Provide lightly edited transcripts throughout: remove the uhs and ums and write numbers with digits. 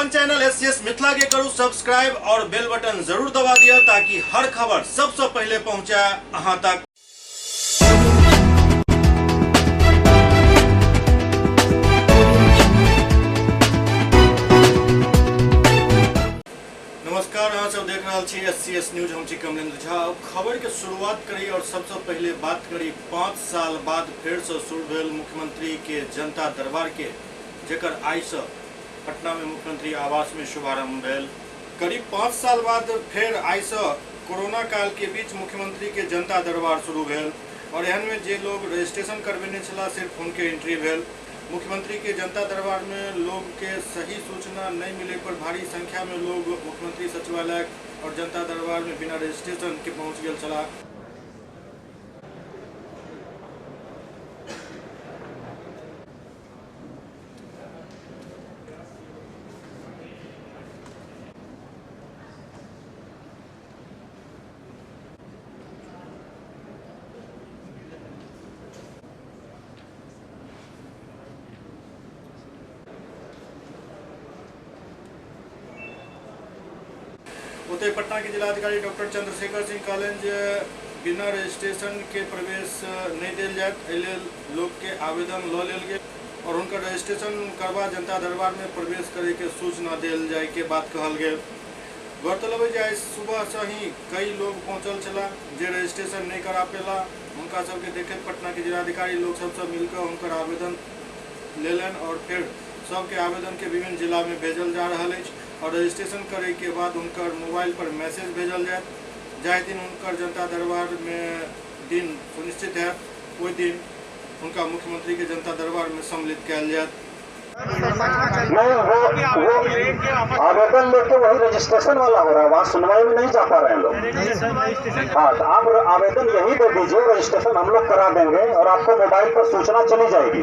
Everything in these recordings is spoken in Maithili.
अपन चैनल एससीएस मिथिला के करू सब्सक्राइब और बेल बटन जरूर दबा दिया ताकि हर खबर सबसे पहले पहुंचे अहां तक। नमस्कार, अहाँ सब देख रहल छी एससीएस न्यूज, हम छी कमलेंद्र झा। अब खबर के शुरुआत करी और सबसे पहले बात करी 5 साल बाद फेर से शुरू भेल मुख्यमंत्री के जनता दरबार के, जेकर आइ से पटना में मुख्यमंत्री आवास में शुभारंभ भेल। करीब 5 साल बाद फेर आइ से कोरोना काल के बीच मुख्यमंत्री के जनता दरबार शुरू भेल और एहन में जे लोग रजिस्ट्रेशन करबेने छलाह सिर्फ हुनके एंट्री भेल। मुख्यमंत्री के जनता दरबार में लोग के सही सूचना नहीं मिले पर भारी संख्या में लोग मुख्यमंत्री सचिवालय और जनता दरबार में बिना रजिस्ट्रेशन के पहुंच गेल छलाह। ओतहि पटना के जिलाधिकारी डॉक्टर चंद्रशेखर सिंह कहलनि जे बिना रजिस्ट्रेशन के प्रवेश नहीं देल जायत, एहि लेल लोक के आवेदन लऽ लेल गेल और हुनकर रजिस्ट्रेशन करवा जनता दरबार में प्रवेश करे के सूचना देल जाय के बात कहल गेल। गौरतलब है जे आइ सुबह से ही कई लोग पहुंचल छलाह जे रजिस्ट्रेशन नहीं करा पेला। हुनका सबके देखैत पटना के जिलाधिकारी लोग सबसे मिलकर हुनकर आवेदन लेलनि और फिर सबके आवेदन के विभिन्न जिला में भेजल जा रहल अछि और रजिस्ट्रेशन करे के बाद हुनकर मोबाइल पर मैसेज भेजल जायत। जाहि दिन हुनकर जनता दरबार में दिन सुनिश्चित हैत ओहि दिन हुनका मुख्यमंत्री के जनता दरबार में सम्मिलित कयल जायत। नहीं, वो आवेदन लेके वही रजिस्ट्रेशन वाला हो रहा है, वहाँ सुनवाई में नहीं जा पा रहे हैं लोग। हाँ, तो आप आवेदन यही दे दीजिए, रजिस्ट्रेशन हम लोग करा देंगे और आपको मोबाइल पर सूचना चली जाएगी।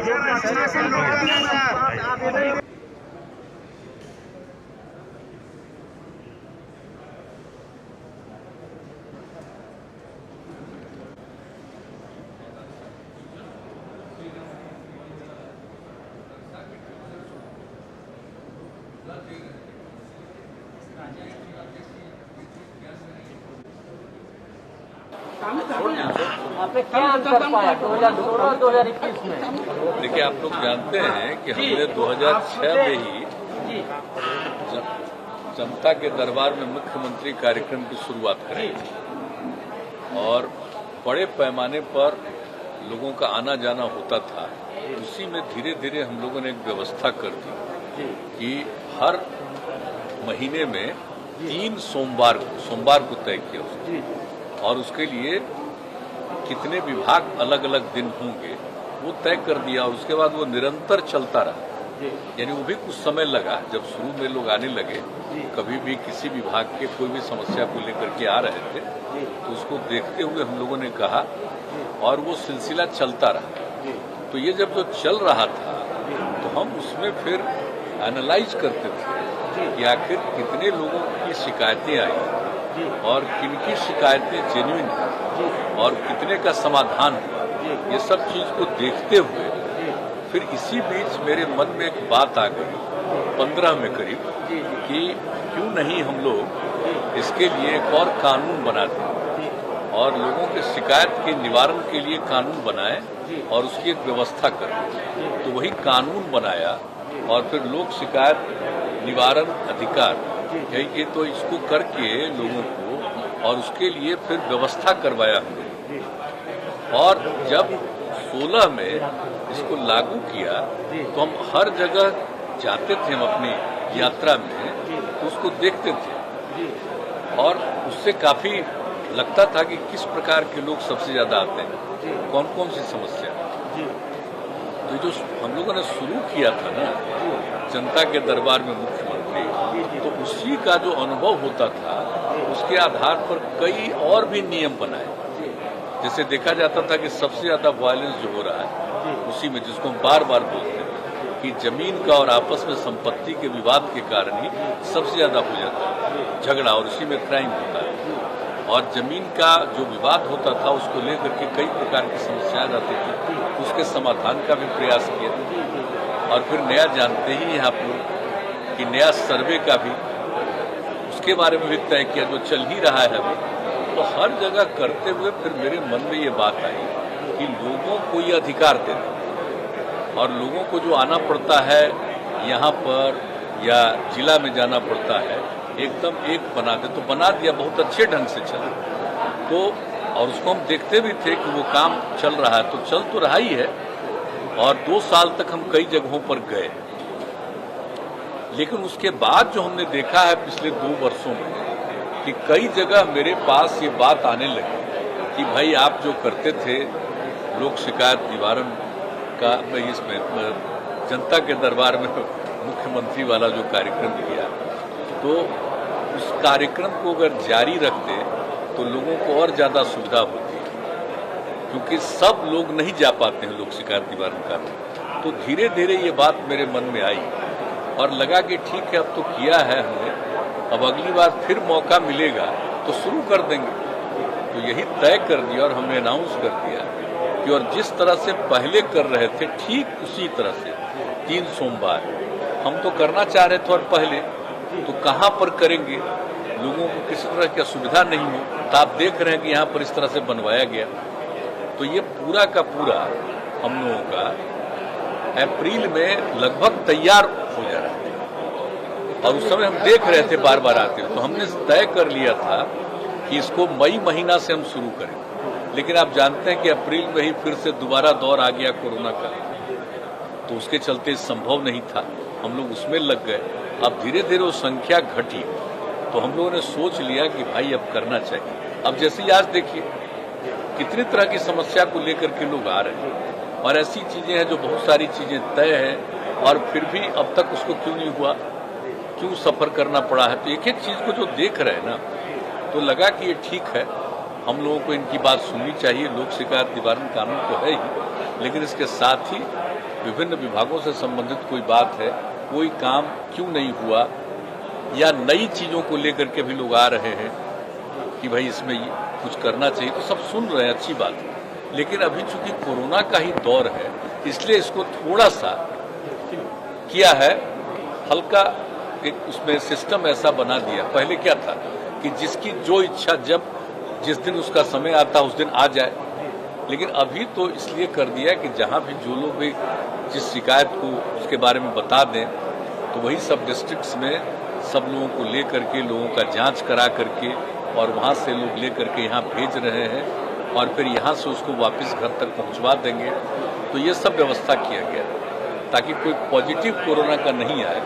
क्या अंतर पाया 2016-2021 में? देखिए, आप लोग जानते हैं कि हमने 2006 में ही जनता के दरबार में मुख्यमंत्री कार्यक्रम की शुरुआत कराई थी और बड़े पैमाने पर लोगों का आना जाना होता था। उसी में धीरे धीरे हम लोगों ने एक व्यवस्था कर दी कि हर महीने में 3 सोमवार को तय किया उसने और उसके लिए कितने विभाग अलग अलग दिन होंगे वो तय कर दिया और उसके बाद वो निरंतर चलता रहा। यानी वो भी कुछ समय लगा, जब शुरू में लोग आने लगे, कभी भी किसी विभाग के कोई भी समस्या को लेकर के आ रहे थे तो उसको देखते हुए हम लोगों ने कहा और वो सिलसिला चलता रहा। तो ये जब जो चल रहा था तो हम उसमें फिर एनालाइज करते थे कि आखिर कितने लोगों की शिकायतें आई और किनकी शिकायतें जेन्युइन हैं और कितने का समाधान हुआ। ये सब चीज को देखते हुए फिर इसी बीच मेरे मन में एक बात आ गई 15 में करीब कि क्यों नहीं हम लोग इसके लिए एक और कानून बना दें और लोगों के शिकायत के निवारण के लिए कानून बनाएं और उसकी एक व्यवस्था करें। तो वही कानून बनाया और फिर लोक शिकायत निवारण अधिकार यही कि तो इसको करके लोगों को और उसके लिए फिर व्यवस्था करवाया हमने। और जब 16 में इसको लागू किया तो हम हर जगह जाते थे, हम अपनी यात्रा में तो उसको देखते थे और उससे काफी लगता था कि किस प्रकार के लोग सबसे ज्यादा आते हैं, कौन कौन सी समस्या। तो जो हम लोगों ने शुरू किया था ना जनता के दरबार में मुख्यमंत्री, तो उसी का जो अनुभव होता था उसके आधार पर कई और भी नियम बनाए। जैसे देखा जाता था कि सबसे ज्यादा वायलेंस जो हो रहा है उसी में, जिसको हम बार बार बोलते हैं कि जमीन का और आपस में संपत्ति के विवाद के कारण ही सबसे ज्यादा हो जाता है झगड़ा और उसी में क्राइम होता है। और जमीन का जो विवाद होता था उसको लेकर के कई प्रकार की समस्याएं आती थी, उसके समाधान का भी प्रयास किया। और फिर नया जानते ही हैं आप लोग कि नया सर्वे का भी उसके बारे में भी तय किया, जो चल ही रहा है अभी। तो हर जगह करते हुए फिर मेरे मन में ये बात आई कि लोगों को ये अधिकार दे दें, और लोगों को जो आना पड़ता है यहाँ पर या जिला में जाना पड़ता है, एकदम एक बना दे। तो बना दिया, बहुत अच्छे ढंग से चला। तो और उसको हम देखते भी थे कि वो काम चल रहा है, तो चल तो रहा ही है। और 2 साल तक हम कई जगहों पर गए, लेकिन उसके बाद जो हमने देखा है पिछले 2 वर्षों में कि कई जगह मेरे पास ये बात आने लगी कि भाई आप जो करते थे लोक शिकायत निवारण का, इसमें जनता के दरबार में मुख्यमंत्री वाला जो कार्यक्रम किया, तो उस कार्यक्रम को अगर जारी रखते तो लोगों को और ज़्यादा सुविधा होती, क्योंकि सब लोग नहीं जा पाते हैं लोक शिकायत निवारण कानून। तो धीरे धीरे ये बात मेरे मन में आई और लगा कि ठीक है, अब तो किया है हमने, अब अगली बार फिर मौका मिलेगा तो शुरू कर देंगे। तो यही तय कर दिया और हमने अनाउंस कर दिया कि और जिस तरह से पहले कर रहे थे ठीक उसी तरह से 3 सोमवार हम तो करना चाह रहे थे, और पहले तो कहाँ पर करेंगे, लोगों को किसी तरह की असुविधा नहीं हो। तो आप देख रहे हैं कि यहाँ पर इस तरह से बनवाया गया। तो ये पूरा का पूरा हम लोगों का अप्रैल में लगभग तैयार हो जा रहा है, और उस समय हम देख रहे थे बार बार आते हुए, तो हमने तय कर लिया था कि इसको मई महीना से हम शुरू करें। लेकिन आप जानते हैं कि अप्रैल में ही फिर से दोबारा दौर आ गया कोरोना का, तो उसके चलते संभव नहीं था, हम लोग उसमें लग गए। अब धीरे धीरे वो संख्या घटी तो हम लोगों ने सोच लिया कि भाई अब करना चाहिए। अब जैसे ही आज देखिए कितनी तरह की समस्या को लेकर के लोग आ रहे हैं, और ऐसी चीज़ें हैं जो बहुत सारी चीज़ें तय हैं और फिर भी अब तक उसको क्यों नहीं हुआ, क्यों सफ़र करना पड़ा है। तो एक एक चीज़ को जो देख रहे हैं ना, तो लगा कि ये ठीक है, हम लोगों को इनकी बात सुननी चाहिए। लोक शिकायत निवारण कानून तो है ही, लेकिन इसके साथ ही विभिन्न विभागों से संबंधित कोई बात है, कोई काम क्यों नहीं हुआ, या नई चीज़ों को लेकर के भी लोग आ रहे हैं कि भाई इसमें कुछ करना चाहिए, तो सब सुन रहे हैं, अच्छी बात है। लेकिन अभी चूंकि कोरोना का ही दौर है, इसलिए इसको थोड़ा सा किया है, हल्का एक उसमें सिस्टम ऐसा बना दिया। पहले क्या था कि जिसकी जो इच्छा, जब जिस दिन उसका समय आता उस दिन आ जाए, लेकिन अभी तो इसलिए कर दिया कि जहाँ भी जो लोग भी जिस शिकायत को उसके बारे में बता दें, तो वही सब डिस्ट्रिक्ट्स में सब लोगों को ले करके लोगों का जांच करा करके और वहाँ से लोग ले करके यहाँ भेज रहे हैं, और फिर यहाँ से उसको वापस घर तक पहुँचवा देंगे। तो ये सब व्यवस्था किया गया ताकि कोई पॉजिटिव कोरोना का नहीं आए।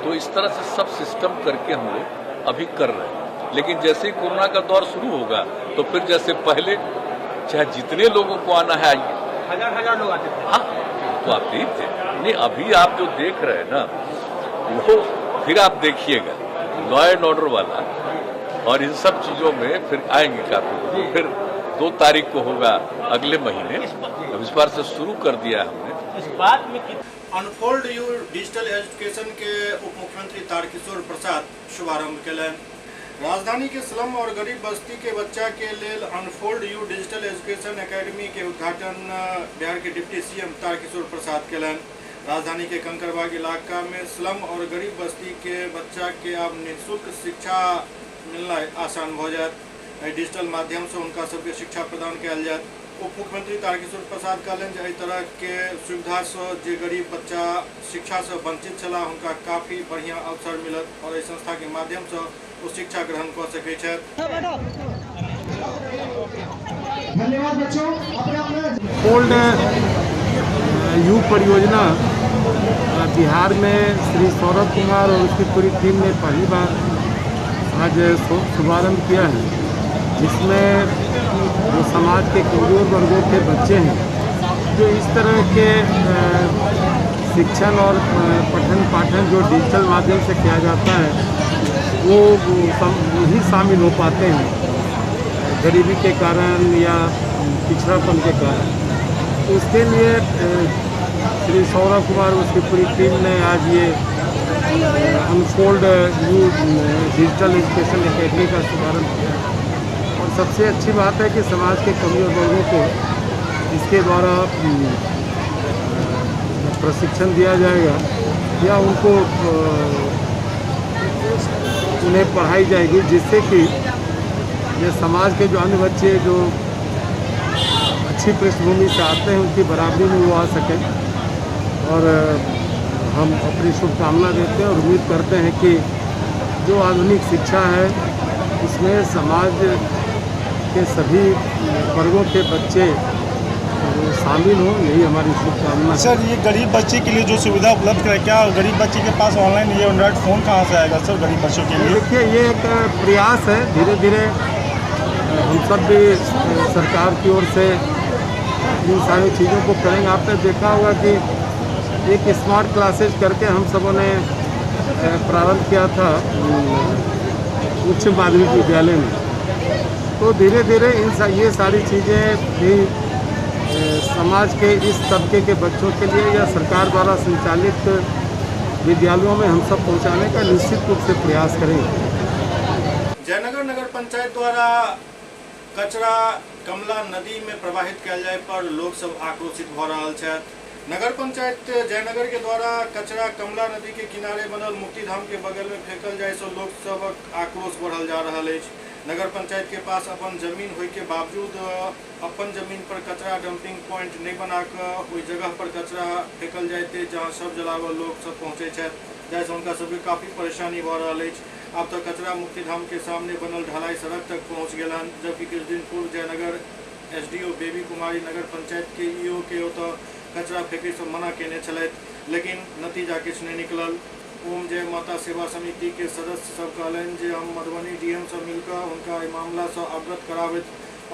तो इस तरह से सब सिस्टम करके हम लोग अभी कर रहे हैं। लेकिन जैसे ही कोरोना का दौर शुरू होगा तो फिर जैसे पहले चाहे जितने लोगों को आना है आइए, हजार हजार लोग आते थे। हाँ, तो आप नहीं थे। नहीं, अभी आप जो देख रहे हैं ना, वो फिर आप देखिएगा लॉ एंड ऑर्डर वाला और इन सब चीजों में फिर आएंगे काफी। फिर 2 तारीख को होगा अगले महीने। अब इस बार से शुरू कर दिया हमने। इस बात में अनफोल्ड you digital education के उप मुख्यमंत्री तारकिशोर प्रसाद शुभारंभ केलनि। राजधानी के स्लम और गरीब बस्ती के बच्चा के लेल unfold you digital education academy के उद्घाटन बिहार के डिप्टी सीएम तारकिशोर प्रसाद केलनि। राजधानी के कंकड़बाग इलाका में स्लम और गरीब बस्ती के बच्चा के अब निःशुल्क शिक्षा मिलना आसान भ जायत। एहि डिजिटल माध्यम से उनका सबके शिक्षा प्रदान कयल जायत। उप मुख्यमंत्री तारकिशोर प्रसाद कहलनि जे एहि तरह के सुविधा से जे गरीब बच्चा शिक्षा से वंचित छलाह हुनका काफी बढ़िया अवसर मिलत और एहि संस्था के माध्यम से ओ शिक्षा ग्रहण कऽ सकैत छथि। धन्यवाद बच्चों। अपने अपने फोल्ड you परियोजना बिहार में श्री सौरभ कुमार और उसकी पूरी टीम ने पहली बार आज शुभारंभ किया है, जिसमें जो समाज के कमज़ोर वर्गों के बच्चे हैं जो इस तरह के शिक्षण और पठन पाठन जो डिजिटल माध्यम से किया जाता है वो ही शामिल हो पाते हैं गरीबी के कारण या पिछड़ापन के कारण। उसके लिए श्री सौरभ कुमार उसकी पूरी टीम ने आज ये unfold you digital education academy का शुभारंभ किया। और सबसे अच्छी बात है कि समाज के कमज़ोर वर्गों को इसके द्वारा प्रशिक्षण दिया जाएगा या उनको उन्हें पढ़ाई जाएगी, जिससे कि ये समाज के जो अन्य बच्चे जो अच्छी पृष्ठभूमि से आते हैं उनकी बराबरी में वो आ सकें। और हम अपनी शुभकामना देते हैं और उम्मीद करते हैं कि जो आधुनिक शिक्षा है उसमें समाज के सभी वर्गों के बच्चे शामिल हों, यही हमारी शुभकामना है। सर, ये गरीब बच्चे के लिए जो सुविधा उपलब्ध कराई, क्या गरीब बच्चे के पास ऑनलाइन ये एंड्रॉयड फ़ोन कहाँ से आएगा सर गरीब बच्चों के लिए? देखिए, ये एक प्रयास है, धीरे धीरे हम सब भी सरकार की ओर से इन सारी चीज़ों को करेंगे। आपने देखा होगा कि एक स्मार्ट क्लासेज करके हम सबों ने प्रारंभ किया था उच्च माध्यमिक विद्यालय में। तो धीरे धीरे ये सारी चीज़ें भी समाज के इस तबके के बच्चों के लिए या सरकार द्वारा संचालित विद्यालयों में हम सब पहुंचाने का निश्चित रूप से प्रयास करेंगे। जयनगर नगर पंचायत द्वारा कचरा कमला नदी में प्रवाहित कयल जाय पर लोग सब आक्रोशित भ रहल छथि। नगर पंचायत जयनगर के द्वारा कचरा कमला नदी के किनारे बनल मुक्तिधाम के बगल में फेंकल जाय से लोग सबक आक्रोश बढ़ल जा रहल अछि। नगर पंचायत के पास अपन जमीन होय के बावजूद अपन जमीन पर कचरा डंपिंग पॉइंट नहीं बनाकर ओहि जगह पर कचरा फेंकल जाइत अछि जहाँ सब जलावल लोग सब पहुँचे छथि, जाहिसँ हुनका सबके काफ़ी परेशानी भऽ रहल अछि। आब तऽ कचरा मुक्तिधाम के सामने बनल ढलाई सड़क तक पहुँच गेल हन, जबकि किछु दिन पूर्व जयनगर एसडीओ बेबी कुमारी नगर पंचायत के ईओ के ओतऽ कचरा फेंकैसँ मना केने छलथि, लेकिन नतीजा किछु नहि निकलल। ओम जय माता सेवा समिति के सदस्य सब कहलनि जे हम मधुबनी डीएम से मिलकर हुनका एहि मामलासँ अवगत कराबैत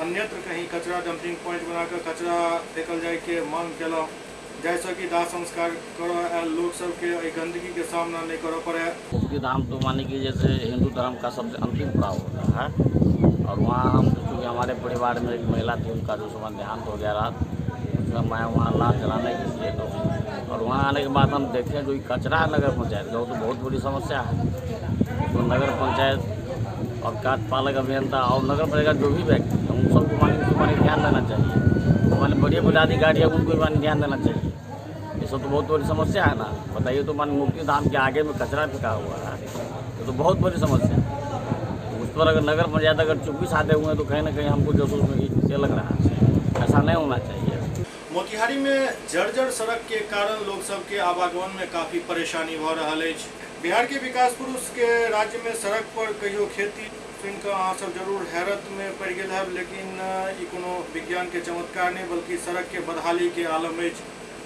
अन्यत्र कहीं कचरा डंपिंग पॉइंट बनाकर कचरा फेंकल जाय के मांग केलहुँ, जाहिसँ कि दाह संस्कार करऽ आयल लोक सबके एहि गंदगी के सामना नहीं करऽ पड़े। मुक्तिधाम तो माने कि जैसे हिंदू धर्म का सबसे अंतिम पड़ाव होता है और वहाँ हम चूँकि हमारे परिवार में एक महिला थी, उनका जो सुबह देहांत हो गया रात, उसमें मैं वहाँ लाश जलाने के लिए तो और वहाँ आने के बाद हम देखें जो कचरा नगर पंचायत का, वो तो बहुत बड़ी समस्या है। तो नगर पंचायत और कार्यपालक अभियंता और नगर पंचायत का जो भी व्यक्ति है उन सबको माने ध्यान देना चाहिए। माने बड़े पदाधिकारी है उनको भी माने ध्यान देना चाहिए। ये सब तो बहुत बड़ी समस्या है ना। बताइए तो माने मुक्तिधाम के आगे में कचरा फेंका हुआ है, ये तो बहुत बड़ी समस्या है। तो उस पर अगर नगर पंचायत अगर चुप्पी साधे हुए हैं तो कहीं ना कहीं हमको जो ये लग रहा है, ऐसा नहीं होना चाहिए। मोतिहारी में जर्जर सड़क के कारण लोग सबके आवागमन में काफ़ी परेशानी भऽ रहल अछि। बिहार के विकास पुरुष के राज्य में सड़क पर कहियो खेती सुनिकऽ अहाँ सब जरूर हैरत में पड़ि गेल हैब, लेकिन ई कोनो विज्ञान के चमत्कार नहीं बल्कि सड़क के बदहाली के आलम अछि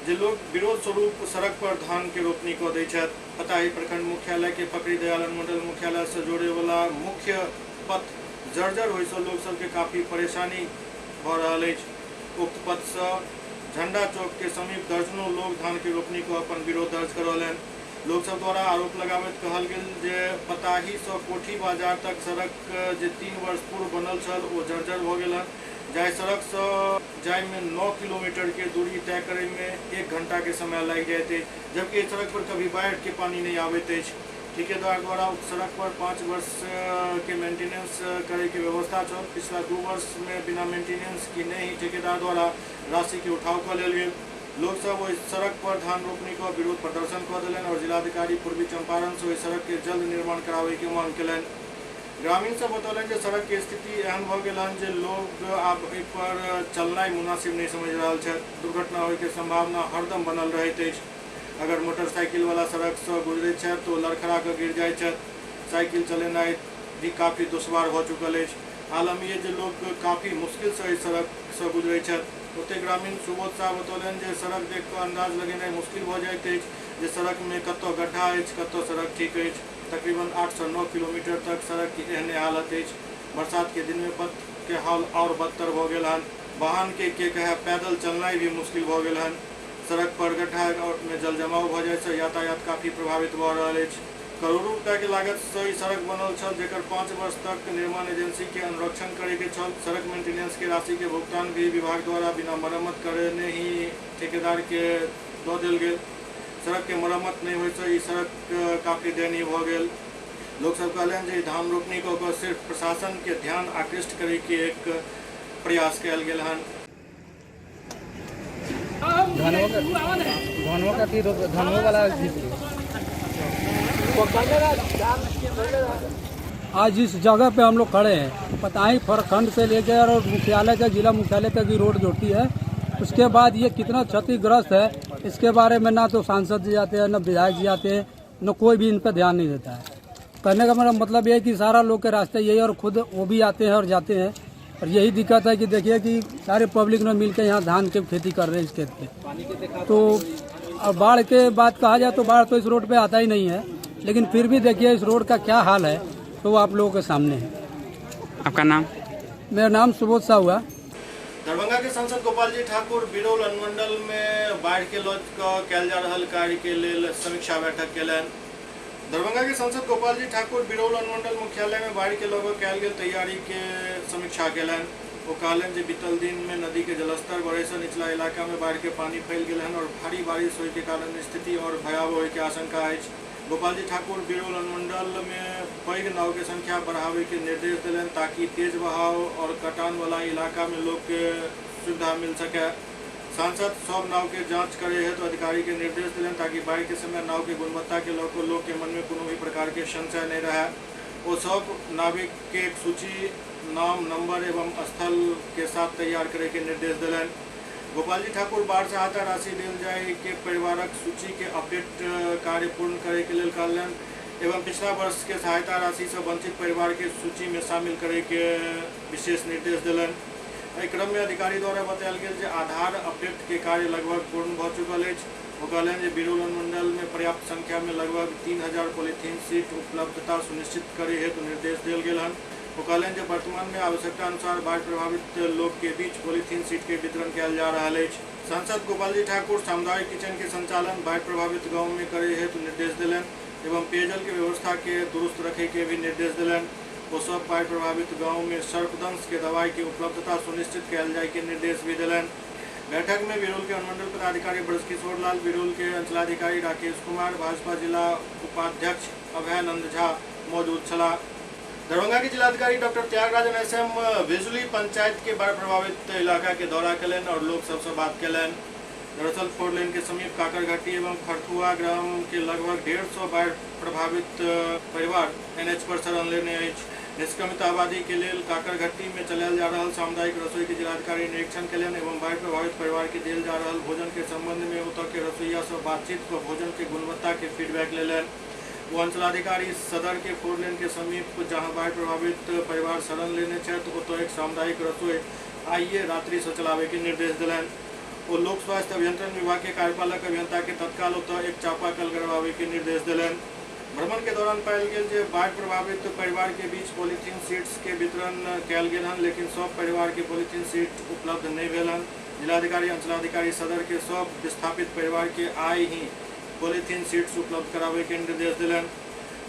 जे लोग विरोध स्वरूप सड़क पर धान के रोपनी कऽ दै छथि। पताही प्रखंड मुख्यालय के पकड़ी दयाल अनुमंडल मुख्यालय से जोड़े वाला मुख्य पथ जर्जर होइसँ लोग सबके काफ़ी परेशानी भऽ रहल अछि। उक्त पथसँ झंडा चौक के समीप दर्जनों लोग धान के रोपनी को अपन विरोध दर्ज करौलनि। लोग सब द्वारा आरोप लगाबैत कहल गेल जे पताही से कोठी बाजार तक सड़क जे 3 वर्ष पूर्व बनल छल ओ जर्जर भऽ गेल हन, जाहि सड़क से जाय में 9 किलोमीटर के दूरी तय करे में 1 घंटा के समय लागि जाइत अछि, जबकि एहि सड़क पर कभी बाढ़ि के पानी नहीं आबैत अछि। ठेकेदार द्वारा उक्त सड़क पर 5 वर्ष के मेंटेनेंस करे के व्यवस्था छल। पिछला 2 वर्ष में बिना मेंटेनेंस की नहीं ठेकेदार द्वारा राशि के उठाव कऽ लेल गेल। लोग सब ओहि सड़क पर धान रोपनी के विरोध प्रदर्शन कऽ देलनि और जिलाधिकारी पूर्वी चंपारण से ओहि सड़क के जल्द निर्माण कराबय के मांग केलनि। ग्रामीण सब बतौलनि जे सड़क के स्थिति एहन भऽ गेल हन जे लोग आब एहि पर चलनाइ मुनासिब नहीं समझि रहल छथि। दुर्घटना होय के संभावना हरदम बनल रहैत अछि। अगर मोटरसाइकिल वाला सड़क से गुजरैत छथि तो लड़खड़ा कऽ गिर जाइत छथि। साइकिल चलेनाइ भी काफ़ी दुश्वार भऽ चुकल अछि। आलम यह जे लोग काफ़ी मुश्किल से एहि सड़क से गुजरैत छथि। ओतहि ग्रामीण सुबोध साह बतौलनि जे सड़क देख कऽ अंदाज लगेनाइ मुश्किल भऽ जाइत अछि जे सड़क में कतऽ गड्ढा अछि, कतऽ सड़क ठीक अछि। तकरीबन 8 से 9 किलोमीटर तक सड़क के एहने हालत अछि। बरसात के दिन में पथ के हाल और बदतर भऽ गेल हन। वाहन के कहे पैदल चलनाइ भी मुश्किल भऽ गेल हन। सड़क पर गड्ढा और में जल जमाव भऽ जाइ से यातायात काफ़ी प्रभावित भऽ रहल अछि। करोड़ों रुपया के लागत से ई सड़क बनल छल, जेकर 5 वर्ष तक निर्माण एजेंसी के अनुरक्षण करे के छल। सड़क मेंटेनेंस के राशि के भुगतान भी विभाग द्वारा बिना मरम्मत करेने ही ठेकेदार के दऽ देल गेल। सड़क के मरम्मत नहीं होय से ई सड़क काफ़ी दयनीय भऽ गेल। लोग सब कहलनि जे धान रोपनी कऽ कऽ सिर्फ प्रशासन के ध्यान आकृष्ट करे के एक प्रयास कयल गेल हन। धनवा का धनवा वाला। आज जिस जगह पे हम लोग खड़े हैं, पताही प्रखंड से लेकर और मुख्यालय तक, जिला मुख्यालय तक ये रोड जोड़ती है। उसके बाद ये कितना क्षतिग्रस्त है इसके बारे में ना तो सांसद जी आते हैं, न विधायक जी आते हैं, न कोई भी इन पर ध्यान नहीं देता है। कहने का मेरा मतलब ये है कि सारा लोग के रास्ते यही, और खुद वो भी आते हैं और जाते हैं। और यही दिक्कत है कि देखिए कि सारे पब्लिक ने मिलकर यहाँ धान की खेती कर रहे हैं इस खेत पे। तो अब बाढ़ के बात कहा जाए तो बाढ़ तो इस रोड पे आता ही नहीं है, लेकिन फिर भी देखिए इस रोड का क्या हाल है, तो वो आप लोगों के सामने है। आपका नाम? मेरा नाम सुबोध शाह हुआ। दरभंगा के सांसद गोपाल जी ठाकुर बिरौल अनुमंडल में बाढ़ के लऽ कऽ कयल जा रहल कार्य के लेल समीक्षा बैठक केलनि। दरभंगा के सांसद गोपाल जी ठाकुर बिरौल अनुमंडल मुख्यालय में बाढ़ के लऽ कऽ कयल गेल तैयारी के समीक्षा केलनि। ओ कहलनि जे बीतल दिन में नदी के जलस्तर बढ़े से निचला इलाका में बाढ़ के पानी फैल गेल हन और भारी बारिश होय के कारण स्थिति और भयावह होय के आशंका अछि। गोपाल जी ठाकुर बिरौल अनुमंडल में पैघ नाव के संख्या बढ़ावे के निर्देश देलनि ताकि तेज बहाव और कटान वाला इलाका में लोग के सुविधा मिल सके। सांसद सब नाव के जांच करे हेतु अधिकारी के निर्देश देलनि ताकि बाढ़ के समय नाव के गुणवत्ता के लऽ कऽ लोग के मन में कोनो भी प्रकार के संशय नहीं रहे। वो सब नाविक के एक सूची नाम, नंबर एवं स्थल के साथ तैयार करे के निर्देश देलनि। गोपाल जी ठाकुर बाढ़ सहायता राशि देल जाय के परिवारक सूची के अपडेट कार्य पूर्ण करे के लेल कहलनि एवं पिछला वर्ष के सहायता राशि से वंचित परिवार के सूची में शामिल करे के विशेष निर्देश देलनि। एहि क्रम में अधिकारी द्वारा बतायल गेल जे आधार अपडेट के कार्य लगभग पूर्ण भऽ चुकल अछि। ओ कहलनि जे बिरौल अनुमंडल में पर्याप्त संख्या में लगभग 3000 पॉलीथीन सीट उपलब्धता सुनिश्चित करे हेतु निर्देश देल गेल हन। ओ कहलनि जे वर्तमान में आवश्यकता अनुसार बाढ़ प्रभावित लोग के बीच पॉलीथीन सीट के वितरण कयल जा रहल अछि। सांसद गोपाल जी ठाकुर सामुदायिक किचन के संचालन बाढ़ प्रभावित गाँव में करे हेतु निर्देश देलनि एवं पेयजल के व्यवस्था के दुरुस्त रखे के भी निर्देश देलनि। ओ सब बाढ़ प्रभावित गाँव में सर्पदंश के दवाई के उपलब्धता सुनिश्चित कयल जाय के निर्देश भी देलनि। बैठक में बिरौल के अनुमंडल पदाधिकारी ब्रजकिशोर लाल, बिरौल के अंचलाधिकारी राकेश कुमार, भाजपा जिला उपाध्यक्ष अभयानंद झा मौजूद छलाह। दरभंगा के जिलाधिकारी डॉक्टर त्यागराजन एसएम बिजुली पंचायत के बाढ़ प्रभावित इलाका के दौरा केलनि और लोग सबसे बात केलनि। दरअसल फोर लेन के समीप काकरघाटी एवं खरथुआ ग्राम के लगभग 150 बाढ़ प्रभावित परिवार एनएच पर शरण लेने अछि। निष्क्रमित आबादी के लेल काकरघट्टी में चलायल जा रहल सामुदायिक रसोई के जिलाधिकारी निरीक्षण केलनि एवं बाढ़ प्रभावित परिवार के देल जा रहल भोजन के संबंध में ओतऽ के रसोईया से बातचीत कऽ भोजन के गुणवत्ता के फीडबैक लेलनि। वो अंचलाधिकारी सदर के फोर लेन के समीप जहां बाढ़ प्रभावित परिवार शरण लेने छथि ओतऽ एक सामुदायिक रसोई आइए रात्रि से चलावे के निर्देश देलनि। वो लोक स्वास्थ्य अभियंत्रण विभाग के कार्यपालक अभियंता के तत्काल ओतऽ एक चापाकल गड़वावे के निर्देश देलनि। भ्रमण के दौरान पायल गेल जे बाढ़ प्रभावित परिवार के बीच पॉलीथीन सीट्स के वितरण कयल गेल हन, लेकिन सब परिवार के पॉलीथीन सीट उपलब्ध नहीं भेल हन। जिलाधिकारी अंचलाधिकारी सदर के सब विस्थापित परिवार के आइ ही पॉलीथीन सीट्स उपलब्ध करावे के निर्देश देलनि।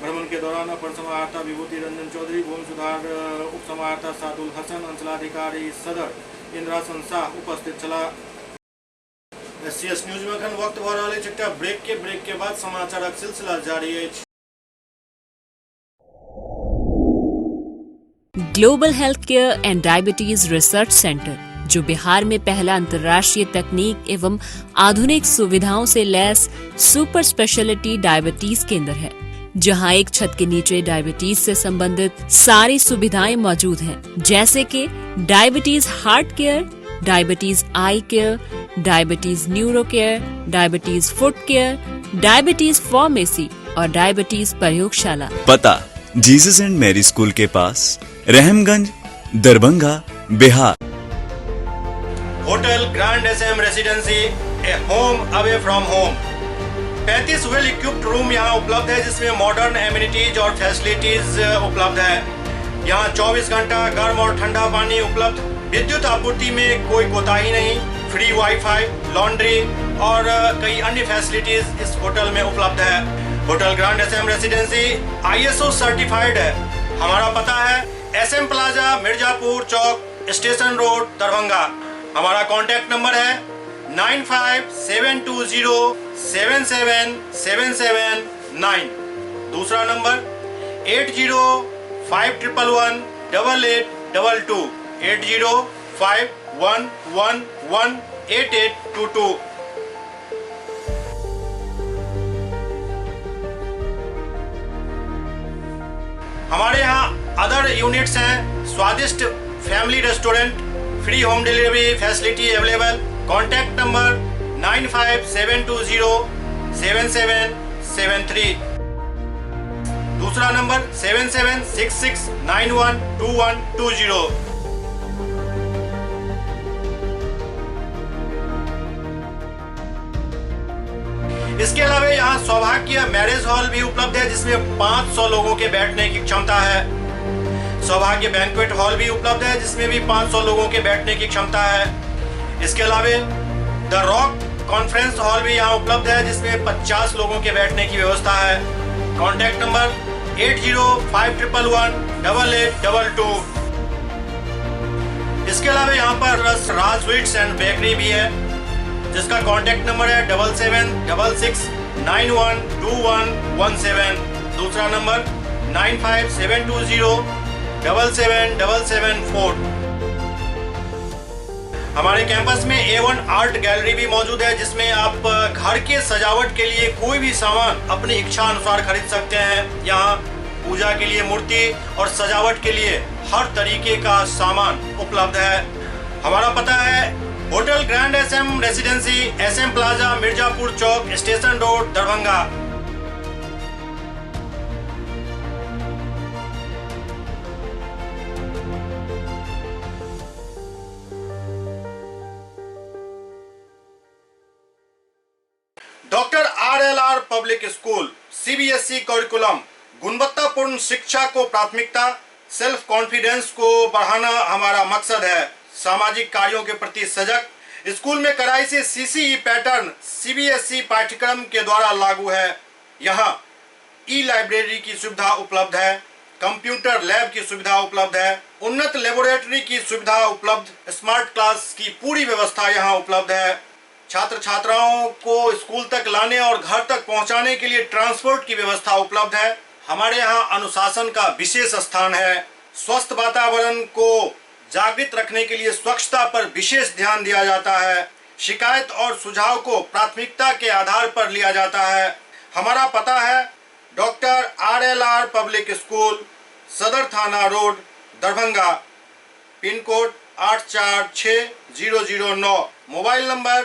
भ्रमण के दौरान अपर समाहर्ता विभूति रंजन चौधरी, भूमि सुधार उप समाहर्ता सादुल हसन, अंचलाधिकारी सदर इंद्रासन शाह उपस्थित छलाह। एससीएस न्यूज में अखन वक्त भऽ रहल अछि एकटा ब्रेक के बाद समाचारक सिलसिला जारी अछि। Global health care and diabetes research centre, जो बिहार में पहला अंतर्राष्ट्रीय तकनीक एवं आधुनिक सुविधाओं से लैस सुपर स्पेशलिटी डायबिटीज केंद्र है, जहां एक छत के नीचे डायबिटीज से संबंधित सारी सुविधाएं मौजूद हैं, जैसे कि diabetes heart care, diabetes eye care, diabetes neuro care, diabetes foot care, diabetes pharmacy और डायबिटीज प्रयोगशाला। पता जीसस एंड मैरी स्कूल के पास, Rahamganj, Darbhanga, Bihar. Hotel grand SM residency, a home away from home. 35 well equipped room यहाँ उपलब्ध है, जिसमें मॉडर्न एमिनिटीज और फैसिलिटीज उपलब्ध है। यहाँ 24 घंटा गर्म और ठंडा पानी उपलब्ध, विद्युत आपूर्ति में कोई कोताही नहीं, फ्री वाईफाई, लॉन्ड्री और कई अन्य फैसिलिटीज इस होटल में उपलब्ध है। Hotel grand SM residency ISO certified है। हमारा पता है SM plaza, Mirzapur Chowk, station road, Darbhanga. हमारा कॉन्टैक्ट नंबर है 957207 7779। दूसरा नंबर 805111 8822, 805111 8822। हमारे यहाँ अदर यूनिट्स हैं Swadisht family restaurant, free home delivery facility available. Contact number 95720 7773। दूसरा नंबर 7766912120। इसके अलावा यहाँ सौभाग्य मैरिज हॉल भी उपलब्ध है, जिसमें 500 लोगों के बैठने की क्षमता है। सौभाग्य बैंक्वेट हॉल भी उपलब्ध है, जिसमें भी 500 लोगों के बैठने की क्षमता है। इसके अलावा the rock conference hall भी यहाँ उपलब्ध है, जिसमें 50 लोगों के बैठने की व्यवस्था है। Contact number 805111 8822। इसके अलावा यहाँ पर राज स्वीट्स एंड बेकरी भी है, जिसका कॉन्टैक्ट नंबर है 7766 912117। दूसरा नंबर 95720 77774। हमारे कैंपस में A1 art gallery भी मौजूद है, जिसमें आप घर के सजावट के लिए कोई भी सामान अपनी इच्छा अनुसार खरीद सकते हैं। यहाँ पूजा के लिए मूर्ति और सजावट के लिए हर तरीके का सामान उपलब्ध है। हमारा पता है hotel grand SM residency, SM plaza, Mirzapur Chowk, station road, Darbhanga. Doctor RLR public school, CBSE curriculum, गुणवत्तापूर्ण शिक्षा को प्राथमिकता, सेल्फ कॉन्फिडेंस को बढ़ाना हमारा मकसद है। सामाजिक कार्यों के प्रति सजग, स्कूल में कड़ाई से सीसीई पैटर्न सीबीएसई पाठ्यक्रम के द्वारा लागू है। यहाँ ई लाइब्रेरी की सुविधा उपलब्ध है, कंप्यूटर लैब की सुविधा उपलब्ध है, उन्नत लेबोरेटरी की सुविधा उपलब्ध, स्मार्ट क्लास की पूरी व्यवस्था यहाँ उपलब्ध है। छात्र छात्राओं को स्कूल तक लाने और घर तक पहुंचाने के लिए ट्रांसपोर्ट की व्यवस्था उपलब्ध है। हमारे यहाँ अनुशासन का विशेष स्थान है। स्वस्थ वातावरण को जागृत रखने के लिए स्वच्छता पर विशेष ध्यान दिया जाता है। शिकायत और सुझाव को प्राथमिकता के आधार पर लिया जाता है। हमारा पता है doctor RLR public school, Sadar थाना road, Darbhanga, pin code 846009। Mobile number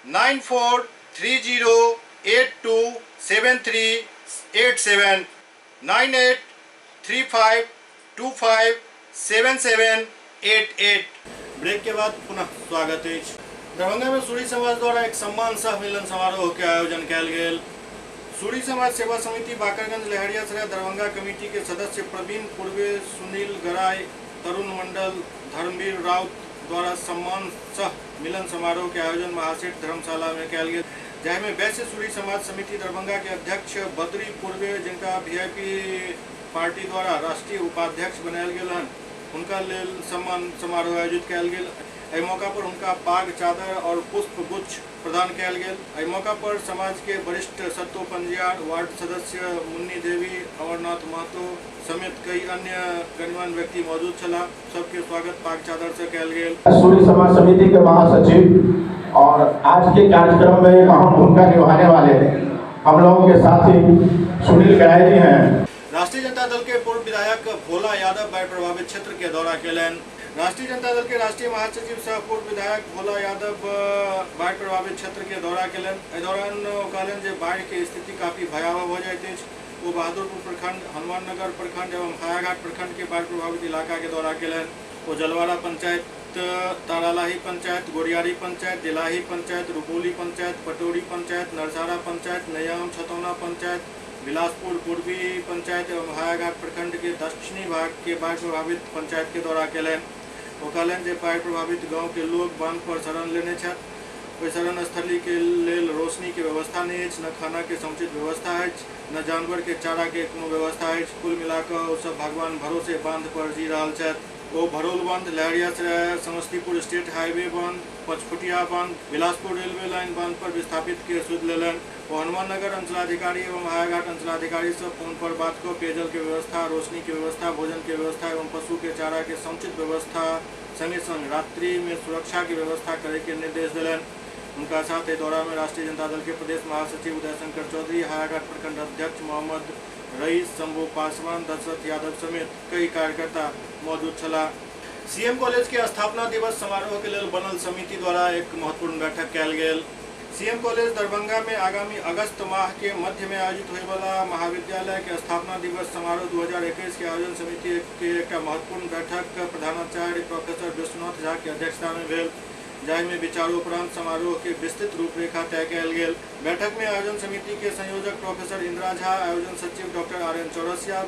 9430827387, 9835257788। Break के बाद पुनः स्वागत है। दरभंगा में सूरी समाज द्वारा एक सम्मान सह मिलन समारोह के आयोजन कयल गेल। सूरी समाज सेवा समिति बाकरगंज लहरियासराय दरभंगा कमेटी के सदस्य प्रवीण पूर्वे, सुनील गराय, तरुण मंडल, धर्मवीर राउत द्वारा सम्मान सह मिलन समारोह के आयोजन महासेठ धर्मशाला में कयल गेल, जाहिमे वैश्य सूरी समाज समिति दरभंगा के अध्यक्ष बद्री पूर्वे, जिनका वीआईपी पार्टी द्वारा राष्ट्रीय उपाध्यक्ष बनायल गेल हन, हुनका लेल सम्मान समारोह आयोजित कयल गेल। एहि मौका पर हुनका पाग, चादर और पुष्प गुच्छ प्रदान कयल गेल। एहि मौका पर समाज के वरिष्ठ सत्तो पंजियार, वार्ड सदस्य मुन्नी देवी, अमरनाथ महतो समेत कई अन्य गणमान्य व्यक्ति मौजूद छलाह। सबके स्वागत पाग चादर से कयल गेल। सूरी समाज समिति के महासचिव और आज के कार्यक्रम में एक अहम भूमिका निभाने वाले हम लोगों के साथी सुनील गराय जी हैं। राष्ट्रीय जनता दल के पूर्व विधायक भोला यादव बाढ़ प्रभावित क्षेत्र के दौरा केलनि। राष्ट्रीय जनता दल के राष्ट्रीय महासचिव सह पूर्व विधायक भोला यादव बाढ़ प्रभावित क्षेत्र के दौरा केलनि। एहि दौरान ओ कहलनि जे बाढ़ के स्थिति काफी भयावह हो जाइत अछि। ओ बहादुरपुर प्रखंड, हनुमाननगर प्रखंड एवं हायाघाट प्रखंड के बाढ़ प्रभावित इलाका के दौरा केलनि। ओ जलवाड़ा पंचायत, तारालाही पंचायत, गोरियारी पंचायत, दिलाही पंचायत, रुपौली पंचायत, पटोरी पंचायत, नरसारा पंचायत, नयाम छतौना पंचायत, बिलासपुर पूर्वी पंचायत एवं हायाघाट प्रखंड के दक्षिणी भाग के बाढ़ प्रभावित पंचायत के दौरा केलनि। ओ कहलनि जे बाढ़ प्रभावित गांव के लोग बांध पर शरण लेने छथि। ओहि शरण स्थली के लेल रोशनी के व्यवस्था नहि अछि, न खाना के समुचित व्यवस्था अछि, न जानवर के चारा के कोनो व्यवस्था अछि। कुल मिलाकऽ ओ सब भगवान भरोसे बांध पर जी रहल छथि। ओ भरौल बांध, लहरियासराय समस्तीपुर स्टेट हाईवे बांध, पचफुटिया बांध, बिलासपुर रेलवे लाइन बांध पर विस्थापित के सुध लेलनि। ओ हनुमाननगर अंचलाधिकारी एवं हायाघाट अंचलाधिकारी से फोन पर बात कऽ पेयजल के व्यवस्था, रोशनी के व्यवस्था, भोजन के व्यवस्था एवं पशु के चारा के समुचित व्यवस्था संगे संग रात्रि में सुरक्षा के व्यवस्था करे के निर्देश देलनि। उनका साथ एहि दौरा में राष्ट्रीय जनता दल के प्रदेश महासचिव उदय शंकर चौधरी, हायाघाट प्रखंड अध्यक्ष मोहम्मद रईस, शंभू पासवान, दशरथ यादव समेत कई कार्यकर्ता मौजूद छलाह। सीएम कॉलेज के स्थापना दिवस समारोह के लेल बनल समिति द्वारा एक महत्वपूर्ण बैठक कयल गेल। सीएम कॉलेज दरभंगा में आगामी अगस्त माह के मध्य में आयोजित होने महाविद्यालय के स्थापना दिवस समारोह 2021 के आयोजन समिति के एक महत्वपूर्ण बैठक प्रधानाचार्य प्रोफेसर विश्वनाथ झा के अध्यक्षता में भेल, जाहिमे विचारोपरांत समारोह के विस्तृत रूपरेखा तय कयल गेल। बैठक में आयोजन समिति के संयोजक प्रोफेसर इंदिरा झा, आयोजन सचिव डॉक्टर आर एन चौरसिया,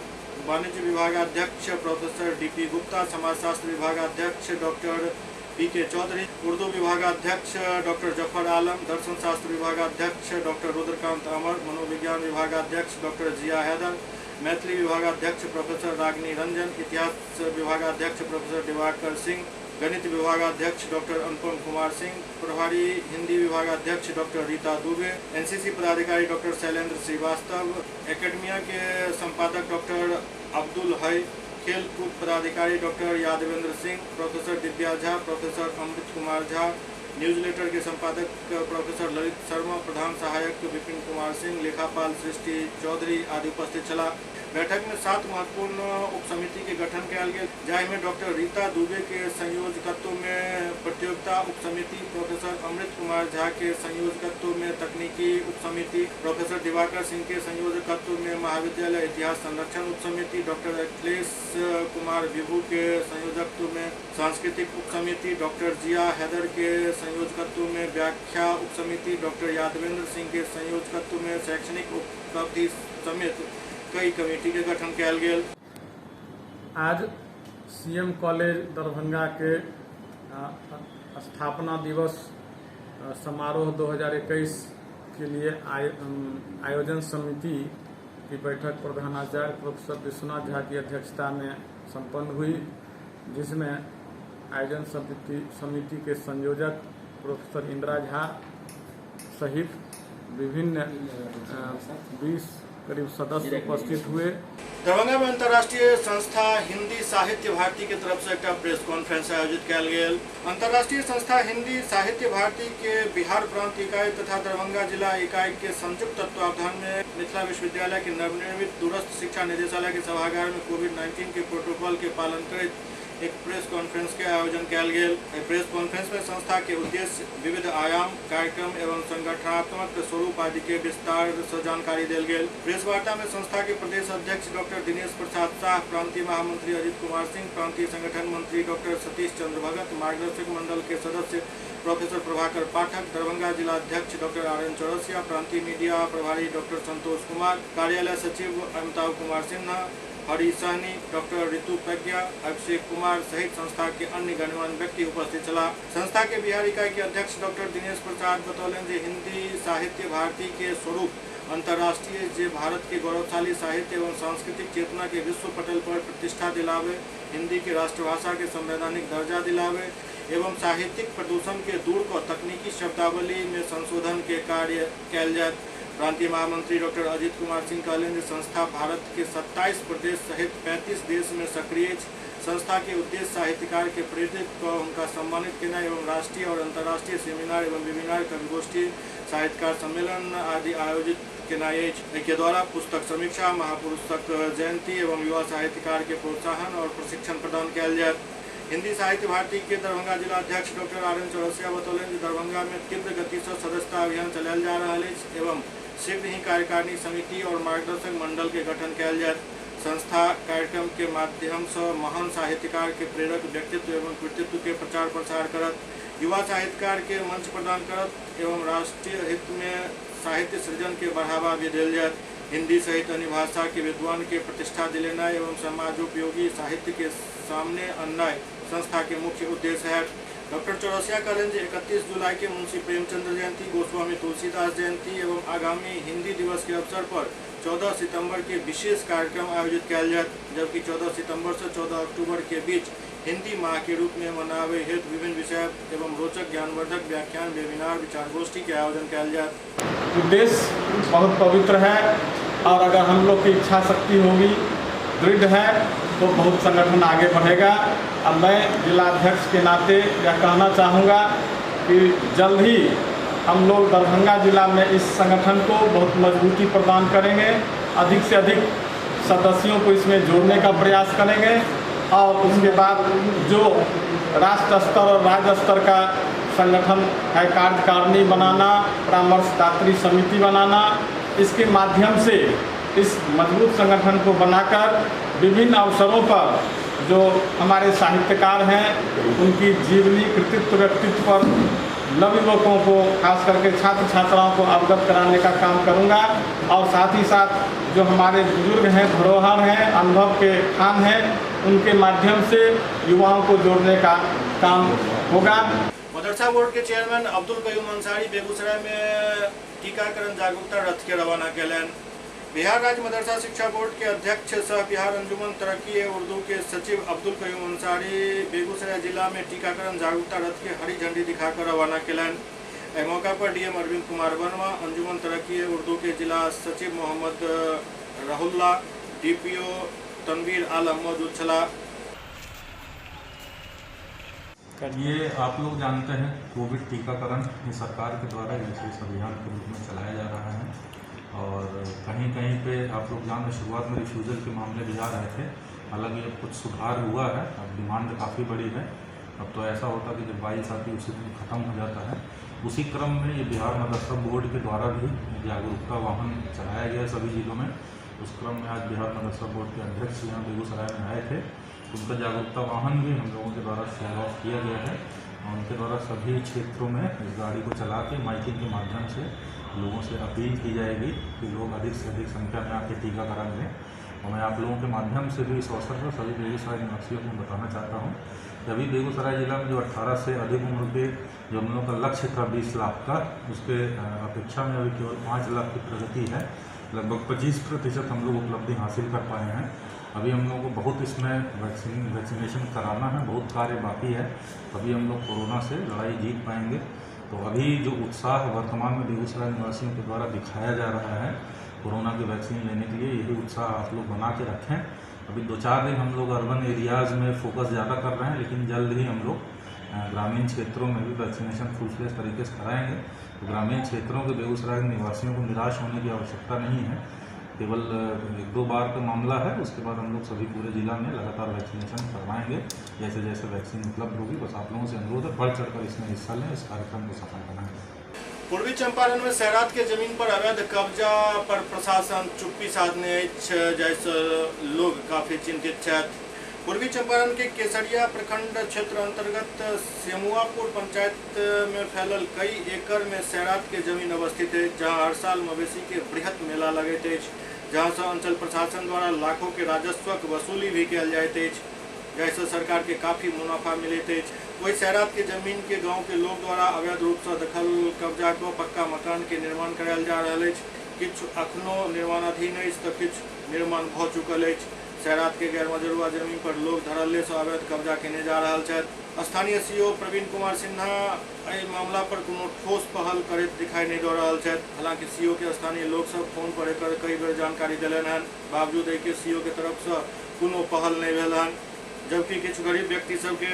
वाणिज्य विभागाध्यक्ष प्रोफेसर डी पी गुप्ता, समाजशास्त्र विभागाध्यक्ष डॉक्टर पी के चौधरी, उर्दू विभागाध्यक्ष डॉक्टर जफर आलम, दर्शन शास्त्र विभागाध्यक्ष डॉक्टर रुद्रकांत अमर, मनोविज्ञान विभागाध्यक्ष डॉक्टर जिया हैदर, मैथिली विभागाध्यक्ष प्रोफेसर रागिनी रंजन, इतिहास विभागाध्यक्ष प्रोफेसर दिवाकर सिंह, गणित विभागाध्यक्ष डॉक्टर अनुपम कुमार सिंह, प्रभारी हिंदी विभागाध्यक्ष डॉक्टर रीता दुबे, एनसीसी पदाधिकारी डॉक्टर शैलेंद्र श्रीवास्तव, एकेडमिया के संपादक डॉक्टर अब्दुल हई, खेल कूद पदाधिकारी doctor Yadavendra Singh, professor Divya Jha, professor Amrit Kumar Jha, news letter के संपादक प्रोफेसर ललित शर्मा, प्रधान सहायक विपिन कुमार सिंह, लेखापाल सृष्टि चौधरी आदि उपस्थित छलाह। बैठक में 7 महत्वपूर्ण उप समिति के गठन कयल गेल, जाहिमे डॉक्टर रीता दुबे के संयोजकत्व में प्रतियोगिता उप समिति, प्रोफेसर अमृत कुमार झा के संयोजकत्व में तकनीकी उप समिति, प्रोफेसर दिवाकर सिंह के संयोजकत्व में महाविद्यालय इतिहास संरक्षण उप समिति, डॉक्टर अखिलेश कुमार विभू के संयोजकत्व में सांस्कृतिक उप समिति, डॉक्टर जिया हैदर के संयोजकत्व में व्याख्या उप समिति, डॉक्टर यादवेंद्र सिंह के संयोजकत्व में शैक्षणिक उपलब्धि समेत कई कमेटी के गठन कयल गेल। आज सीएम कॉलेज दरभंगा के स्थापना दिवस समारोह 2021 के लिए आयोजन समिति की बैठक प्रधानाचार्य प्रोफेसर विश्वनाथ झा की अध्यक्षता में संपन्न हुई, जिसमें आयोजन समिति के संयोजक प्रोफेसर इंदिरा झा सहित विभिन्न 20 करीब सदस्य उपस्थित हुए। दरभंगा में अंतर्राष्ट्रीय संस्था हिंदी साहित्य भारती के तरफ से एक प्रेस कॉन्फ्रेंस आयोजित कयल गेल। अंतर्राष्ट्रीय संस्था हिंदी साहित्य भारती के बिहार प्रांत इकाई तथा दरभंगा जिला इकाई के संयुक्त तत्वावधान में मिथिला विश्वविद्यालय के नवनिर्मित दूरस्थ शिक्षा निदेशालय के सभागार में कोविड-19 के प्रोटोकॉल के पालन करैत एक प्रेस कॉन्फ्रेंस के आयोजन कयल गेल। प्रेस कॉन्फ्रेंस में संस्था के उद्देश्य, विविध आयाम, कार्यक्रम एवं संगठनात्मक स्वरूप आदि के विस्तार से जानकारी देल गेल। प्रेस वार्ता में संस्था के प्रदेश अध्यक्ष डॉक्टर दिनेश प्रसाद शाह, प्रांतीय महामंत्री अजित कुमार सिंह, प्रांतीय संगठन मंत्री डॉक्टर सतीश चंद्र भगत, मार्गदर्शक मंडल के सदस्य प्रोफेसर प्रभाकर पाठक, दरभंगा जिला अध्यक्ष डॉक्टर आर एन चौरसिया, प्रांतीय मीडिया प्रभारी डॉक्टर संतोष कुमार, कार्यालय सचिव अमिताभ कुमार सिन्हा, हरि सहनी, डॉक्टर ऋतु प्रज्ञा, अभिषेक कुमार सहित संस्था के अन्य गणमान्य व्यक्ति उपस्थित छलाह। संस्था के बिहार इकाई के अध्यक्ष डॉक्टर दिनेश प्रसाद बतौलनि जे हिंदी साहित्य भारती के स्वरूप अंतर्राष्ट्रीय जे भारत के गौरवशाली साहित्य एवं सांस्कृतिक चेतना के विश्व पटल पर प्रतिष्ठा दिलावे, हिंदी के राष्ट्रभाषा के संवैधानिक दर्जा दिलावे एवं साहित्यिक प्रदूषण के दूर क तकनीकी शब्दावली में संशोधन के कार्य कयल जायत। प्रांतीय महामंत्री डॉक्टर अजित कुमार सिंह कहलनि जे संस्था भारत के 27 प्रदेश सहित 35 देश में सक्रिय अछि। संस्था के उद्देश्य साहित्यकार के प्रेरित क हुनका सम्मानित केनाइ एवं राष्ट्रीय और अंतर्राष्ट्रीय सेमिनार एवं वेबिनार, कविगोष्ठी, साहित्यकार सम्मेलन आदि आयोजित केनाइ अछि। एहिके द्वारा पुस्तक समीक्षा, महापुरुषक जयंती एवं युवा साहित्यकार के प्रोत्साहन और प्रशिक्षण प्रदान कयल जायत। हिंदी साहित्य भारती के दरभंगा जिला अध्यक्ष डॉक्टर आर एन चौरसिया बतौलनि जे दरभंगा में तीव्र गति से सदस्यता अभियान चलायल जा रहल अछि एवं शीघ्र ही कार्यकारिणी समिति और मार्गदर्शक मंडल के गठन कयल जायत। संस्था कार्यक्रम के माध्यम से महान साहित्यकार के प्रेरक व्यक्तित्व एवं कृतित्व के प्रचार प्रसार करत, युवा साहित्यकार के मंच प्रदान करत एवं राष्ट्रीय हित में साहित्य सृजन के बढ़ावा भी देल जायत। हिंदी सहित अन्य भाषा के विद्वान के प्रतिष्ठा दिलेनाइ एवं समाजोपयोगी साहित्य के सामने अननाइ संस्था के मुख्य उद्देश्य है। डॉक्टर चौरसिया कहलनि जे 31 जुलाई के मुंशी प्रेमचंद्र जयंती, गोस्वामी तुलसीदास जयंती एवं आगामी हिंदी दिवस के अवसर पर 14 सितंबर के विशेष कार्यक्रम आयोजित कयल जायत, जबकि 14 सितंबर से 14 अक्टूबर के बीच हिंदी माह के रूप में मनावे हेतु विभिन्न विषय एवं रोचक ज्ञानवर्धक व्याख्यान, वेबिनार, विचार गोष्ठी के आयोजन कयल जायत। उद्देश्य बहुत पवित्र है और अगर हम लोग की इच्छा शक्ति होगी, दृढ़ है, तो बहुत संगठन आगे बढ़ेगा। अब मैं जिलाध्यक्ष के नाते यह कहना चाहूँगा कि जल्द ही हम लोग दरभंगा जिला में इस संगठन को बहुत मजबूती प्रदान करेंगे। अधिक से अधिक सदस्यों को इसमें जोड़ने का प्रयास करेंगे और उसके बाद जो राष्ट्र स्तर और राज्य स्तर का संगठन है, कार्यकारिणी बनाना, परामर्शदात्री समिति बनाना, इसके माध्यम से इस मजबूत संगठन को बनाकर विभिन्न अवसरों पर जो हमारे साहित्यकार हैं उनकी जीवनी, कृतित्व, व्यक्तित्व पर नवयुवकों को, खास करके छात्र छात्राओं को अवगत कराने का काम करूंगा। और साथ ही साथ जो हमारे बुजुर्ग हैं, धरोहर हैं, अनुभव के खान हैं, उनके माध्यम से युवाओं को जोड़ने का काम होगा। मदरसा बोर्ड के चेयरमैन अब्दुल कयूम अंसारी बेगूसराय में टीकाकरण जागरूकता रथ के रवाना कयलनि। बिहार राज्य मदरसा शिक्षा बोर्ड के अध्यक्ष सह बिहार अंजुमन तरक्की उर्दू के सचिव अब्दुल कयूम अंसारी बेगूसराय जिला में टीकाकरण जागरूकता रथ के हरी झंडी दिखाकर रवाना कयलनि। एहि मौका पर डीएम अरविंद कुमार वर्मा, अंजुमन तरक्की उर्दू के जिला सचिव मोहम्मद रहुल्ला, डीपीओ तनवीर आलम मौजूद छलाह। ये आप लोग जानते हैं कोविड टीकाकरण ये सरकार के द्वारा विशेष अभियान के रूप में चलाया जा रहा है और कहीं कहीं पे आप लोग जानते हैं शुरुआत में रिफ्यूज़ल के मामले भी आ रहे थे। हालांकि अब कुछ सुधार हुआ है, अब डिमांड काफ़ी बढ़ी है। अब तो ऐसा होता कि जब बाइस आती है उसी दिन ख़त्म हो जाता है। उसी क्रम में ये बिहार मदरसा बोर्ड के द्वारा भी जागरूकता वाहन चलाया गया सभी ज़िलों में। उस क्रम में आज बिहार मदरसा बोर्ड के अध्यक्ष यहाँ बेगूसराय में आए थे। उनका जागरूकता वाहन भी हम लोगों के द्वारा फ्लैग ऑफ किया गया है और उनके द्वारा सभी क्षेत्रों में इस गाड़ी को चला के माइकिंग के माध्यम से लोगों से अपील की जाएगी कि लोग अधिक से अधिक संख्या में आके टीकाकरण लें। और मैं आप लोगों के माध्यम से भी इस अवसर पर सभी बेगूसराय निवासियों को बताना चाहता हूँ कि अभी बेगूसराय ज़िला में जो 18 से अधिक उम्र के जो हम लोगों का लक्ष्य था 20 लाख का, उसके अपेक्षा में अभी केवल 5 लाख की प्रगति है। लगभग 25% हम लोग उपलब्धि हासिल कर पाए हैं। अभी हम लोगों को बहुत इसमें वैक्सीनेशन कराना है, बहुत कार्य बाकी है, तभी हम लोग कोरोना से लड़ाई जीत पाएंगे। तो अभी जो उत्साह वर्तमान में बेगूसराय निवासियों के द्वारा दिखाया जा रहा है कोरोना की वैक्सीन लेने के लिए, यही उत्साह आप लोग बना के रखें। अभी 2-4 दिन हम लोग अर्बन एरियाज़ में फोकस ज़्यादा कर रहे हैं, लेकिन जल्द ही हम लोग ग्रामीण क्षेत्रों में भी वैक्सीनेशन फुल फ्लेज तरीके से कराएंगे। तो ग्रामीण क्षेत्रों के बेगूसराय के निवासियों को निराश होने की आवश्यकता नहीं है। केवल 1-2 बार का मामला है, उसके बाद हम लोग सभी पूरे ज़िला में लगातार वैक्सीनेशन करवाएंगे जैसे जैसे वैक्सीन उपलब्ध होगी। बस आप लोगों से अनुरोध है बढ़ चढ़कर इसमें हिस्सा लें, इस कार्यक्रम को सफल बनाएं। पूर्वी चंपारण में सैरात के जमीन पर अवैध कब्जा पर प्रशासन चुप्पी साधने जैसे लोग काफ़ी चिंतित छथि। पूर्वी चंपारण के केसरिया प्रखंड क्षेत्र अंतर्गत सेमुआपुर पंचायत में फैलल कई एकड़ में सैरात के जमीन अवस्थित है, जहां हर साल मवेशी के बृहत मेला लगैत अछि, जहां से अंचल प्रशासन द्वारा लाखों के राजस्वक वसूली भी कयल जाइत अछि, जाहिसँ सरकार के काफ़ी मुनाफा मिलैत अछि। वही सैरात के जमीन के गांव के लोग द्वारा अवैध रूप से दखल कब्जा कऽ पक्का मकान के निर्माण करायल जा रहल अछि। किछु अखनो निर्माणाधीन अछि तऽ किछु निर्माण भऽ चुकल अछि। सैरात के गैरमजरुआ जमीन पर लोग धड़ल्ले से अवैध कब्जा केने जा रहल छथि। स्थानीय सीओ प्रवीण कुमार सिन्हा एहि मामला पर कोनो ठोस पहल करैत दिखाई नहीं दऽ रहल छथि। हालांकि सीओ के स्थानीय लोग सब फोन पर एकर कई बेर जानकारी देलनि हन, बावजूद एहि सीओ के तरफ से कोनो पहल नहीं भेल हन। जबकि किछु गरीब व्यक्ति सबके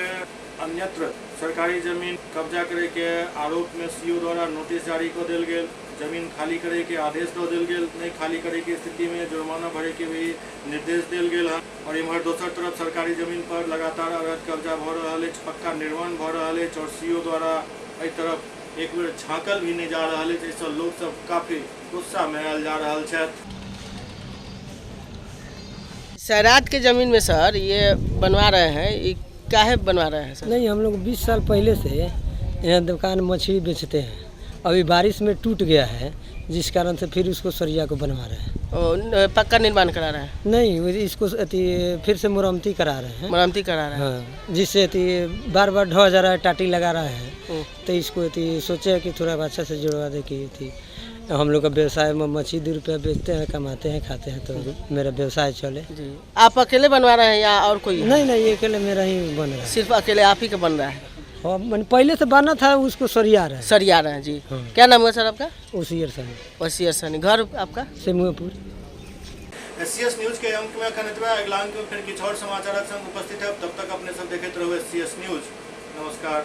अन्यत्र सरकारी जमीन कब्जा करे के आरोप में सीओ द्वारा नोटिस जारी कऽ देल गेल, जमीन खाली करे के आदेश दऽ देल गेल, नहीं खाली करे के स्थिति में जुर्माना भरे के भी निर्देश देल गेल हन। और इम्हर दोसर तरफ सरकारी जमीन पर लगातार अवैध कब्जा भऽ रहल अछि, पक्का निर्माण भऽ रहल अछि और सीओ द्वारा एहि तरफ एक बेर झाँकल भी नहीं जा रहल अछि। एहिसँ लोक सब काफी गुस्सा में आयल जा रहल छथि। सैरात के जमीन में सर ये बनवा रहे हैं, ये काहे बनवा रहे हैं सर? नहीं, हम लोग 20 साल पहले से यहाँ दुकान मछली बेचते हैं। अभी बारिश में टूट गया है, जिस कारण से फिर उसको सरिया को बनवा रहे हैं। पक्का निर्माण करा रहे हैं? नहीं, इसको फिर से मरम्मती करा रहे हैं। मरम्मती करा रहे हैं, हाँ, जिससे बार बार ढह जा रहा है, टाटी लगा रहा है, तो इसको सोचे कि थोड़ा अच्छा से जुड़वा दे कि हम लोग का व्यवसाय में मछली 2 रुपया बेचते हैं, कमाते हैं, खाते हैं, तो मेरा व्यवसाय चले। जी, आप अकेले बनवा रहे हैं या और कोई? नहीं नहीं, अकेले मेरा ही बन रहा है। सिर्फ अकेले आप ही का बन रहा है? हाँ, मैंने पहले से बना था, उसको सरिया रहा है। सरिया रहे हैं जी। हाँ। क्या नाम हुआ सर आपका? ओसियर सनी। ओसियर सनी। घर आपका? सेमुआपुर। एससीएस न्यूज के अंक में अखन एतबे, अगिला अंक में फिर किछु और समाचारक संग उपस्थित है। तब तक अपने सब देखैत रहू एससीएस न्यूज। नमस्कार।